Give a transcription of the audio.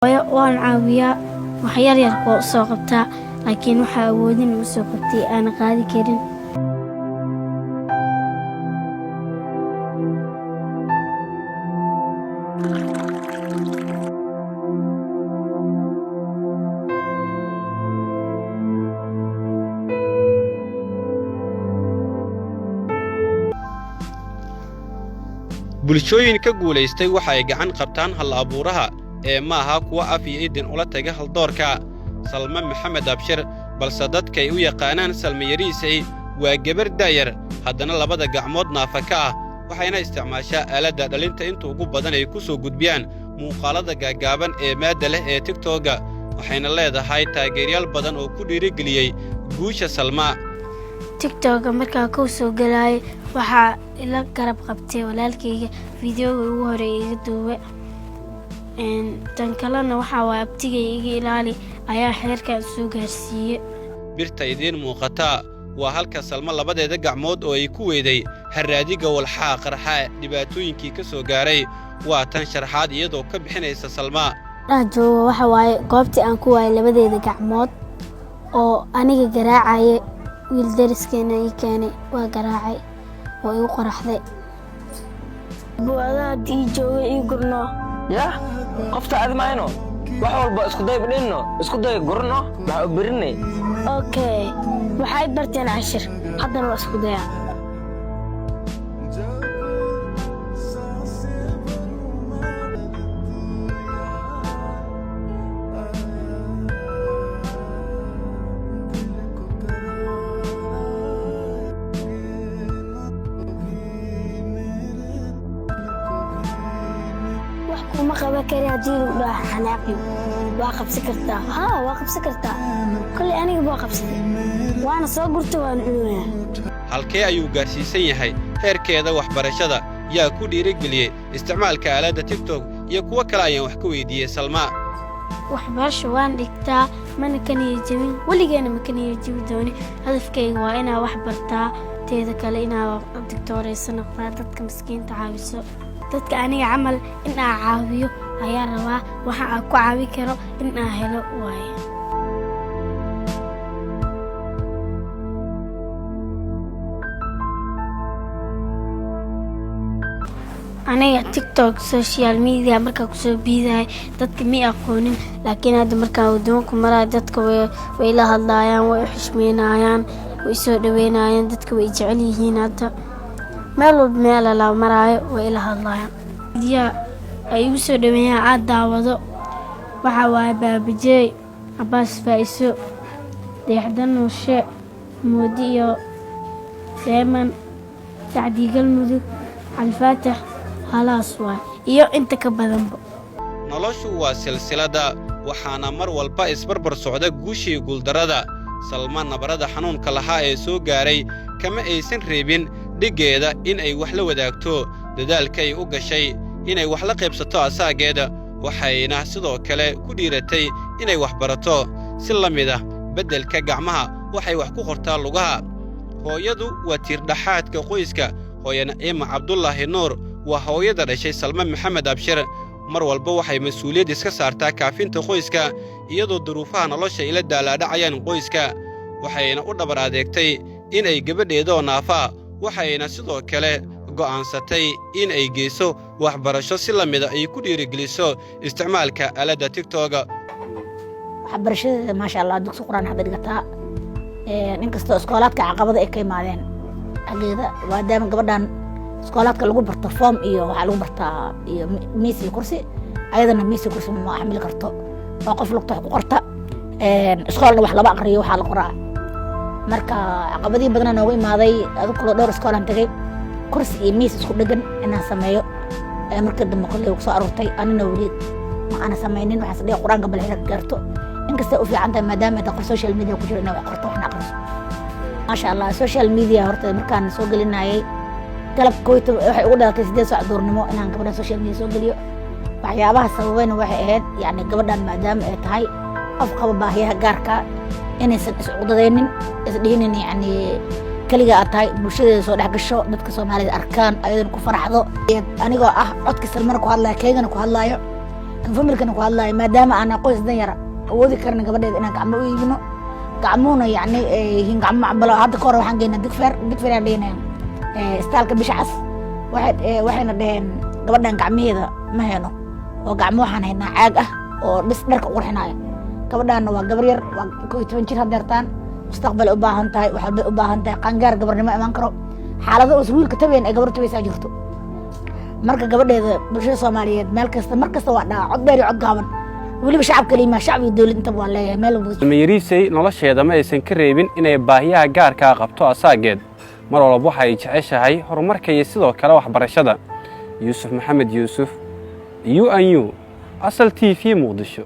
Hooyo waan caawiyaa, wax yar yar waa u soo qabtaa, laakiin waxaa awoodin u soo qabtay aana qaadi karin. Bulshooyin ka guulaystay waxa ay gacan qabtaan hal abuuraha ee ma aha kuwa af iyo idin ula taga haldoorka. Salme Maxamed Abshir, balse dadkay u yaqaanaan Salme Yariisay, waa gebar daayar, haddana labada gacmood naafa ka ah, waxayna isticmaashaa aaladda dhalinta inta ugu badan ay ku soo gudbiyaan muuqaallada gaaggaaban ee maadda leh ee Tigtogga, waxayna leedahay taageeryaal badan oo ku dhiirigeliyey guusha Salma. TikToka markaa kuu soo galaayay waxaa ila garab qabtay walaalkayga, videoga ugu horeeya iga duube. Tan kalena waxaa waaya abtigay iga ilaali ayaa xeerkan soo gaarsiiye. Birta idiin muuqataa waa halka Salmo labadeeda gacmood oo ay ku weyday harraadiga walxaa qarxa dhibaatooyinkii ka soo gaaray. Waa tan sharxaad iyadoo ka bixinaysa Salma. Dhah jooga waxa waaye goobtii aan ku waayay labadeeda gacmood oo aniga garaacaya. Wiil dariskeena ii keenay, waa garaacay oo igu qoraxday. Buadaha haddii ii jooga ii gurnoo. Yah, qofta adi mayno, wax walba isku day dhinno, isku day gurno, maxaa u berinay? Okay, waxay barteen cashir, haddana waa isku dayaa. Wax kuma qaban kari haddii lagu dhaha xanaaqin. Waa qabsan kartaa, haa, waa qabsan kartaa. Kolley aniga waa qabsaday, waana soo gurtay, waana cunayaa. Halkee ayuu gaarsiisan yahay heerkeeda waxbarashada? Yaa ku dhiirigeliyey isticmaalka aaladda TikTok iyo kuwo kale ayaan wax ka weydiiyey Salma. Waxbarasho waan dhigtaa, mana ka niyad jabin, weligeena ma ka niyad jabi dooni. Hadafkayga waa inaa wax bartaa, teeda kale inaa digtooreyso noqdaa, dadka maskiinta caawiso, dadka aniga camal in aa caawiyo ayaa rabaa. Waxa aan ku caawi karo in aa helo waaye. Aniga TikTok, social media markaa kusoo biidahay dadka ma aqoonin, laakiin hadda markaa wadoonku maraya dadka way la hadlaayaan, way u xishmeynayaan, way soo dhaweynayaan, dadka way jecel yihiin. Hadda meel walba meel la maraayo way ila hadlaayaan. Media ay igu soo dhaweeyaan aad daawado waxaa waaye Baabajey, Cabaas Faa'iso, Dayaxda Nuushe, Moodi iyo Deeman, Sacdii Galmudug, Califaatax, halaas waay iyo inta ka badanba. Noloshu waa silsiladda, waxaana mar walba isbarbar socda guushii guuldarrada. Salma nabarada xanuunka lahaa ee soo gaaray kama aysan reebin dhiggeeda in ay wax la wadaagto dadaalkay u gashay inay wax la qaybsato asaaggeeda, waxayna sidoo kale ku dhiiratay inay wax barato. Si la mid ah beddelka gacmaha waxay wax ku qortaa lugaha. Hooyadu waa tiirdhaxaadka qoyska. Hooye Naciima Cabdulaahi Nuur waa hooyada dhashay Salme Maxamed Abshir. Mar walba waxay mas-uuliyad iska saartaa kaafinta qoyska, iyadoo duruufaha nolosha ila daalaadhacayaan qoyska, waxayna u dhabar adeegtay in ay gabadheedoo naafaa, waxayna sidoo kale go'aansatay in ay geyso waxbarasho si la mida ay ku dhiirigeliso isticmaalka aaladda TikToga. Waxbarashadeeda, maasha Allah, dugsi Qur-aan hadda dhigataa, inkastoo iskoolaadka caqabada ay ka imaadeen xaggeeda, maadaama gabadhan iskoolaadka lagu barto form iyo waxaa lagu bartaa iyo miis iyo kursi, ayadana miis iyo kursi ma xamili karto. Waa qof lugta wax ku qorta, iskoolna wax lama aqriyo, waxaa la qoraa. Marka caqabadihii badana nooga imaaday, adigu kaloo dhowr iskoolaan tegay, kursi iyo miis isku dhegan inaan sameeyo. Marka dambe kolley kusoo aruurtay, anina weli ma aana samaynin. Waxaan is dhihi Qur-aanka bal xira gaarto, inkastay u fiican tahay maadaama ay qof social media ku jiro inay wax qorto waxna aqriso. Maasha Allah, social media horta markaan soo gelinayay galab koyto, waxay ugu dhalatay 8 saac duurnimo inaan gabadhan social media soo geliyo. Waxyaabaha sababayna waxay ahayd, yani, gabadhan maadaama ay tahay qof qaba baahiyaha gaarka, inaysan iscuqdadaynin, isdhihinin yani keliga aad tahay, bulshadeeda soo dhex gasho, dadka Soomaalida arkaan, ayadana ku faraxdo. Anigoo ah codka Salmana ku hadlaya, keygana ku hadlaayo. Kan familkana ku hadlaayo, maadaama aan qoys dan yara awoodi karna gabadheeda inaan gacmo u iibino, gacmuhuna yacni yihiin gacmo macbalo. Hadda ka hore waxaan geynaa Digfeer, Digfeer aan dhihinaya istaalka Bisha Cas. Waxayna dhaheen gabadhan gacmaheeda ma hayno, oo gacmo waxaan haynaa caag ah oo dhis dharka u qurxinaya. Gabadhaana waa gabar yar, waa 11 jir hadeertaan, mustaqbal u baahan tahay, wax walbay u baahan tahay. Qaangaar gabarnimo imaan karo, xaalado us wiilka tabeyn ay gabar tabaysaa jirto. Marka gabadheeda bulshada Soomaaliyeed meel kasta, mar kasta waa dhaca, cod dheer iyo cod gaaban, weliba shacabka liima, shacab iyo dowlad intaba waa leeyahay meel walba. Salmayariisay nolosheeda ma aysan ka reebin inay baahiyaha gaarkaa qabto asaageed. Mar walba waxa ay jeceshahay horumarka iyo sidoo kale waxbarashada. Yuusuf Maxamed Yuusuf, u n u Asal TV, Muqdisho.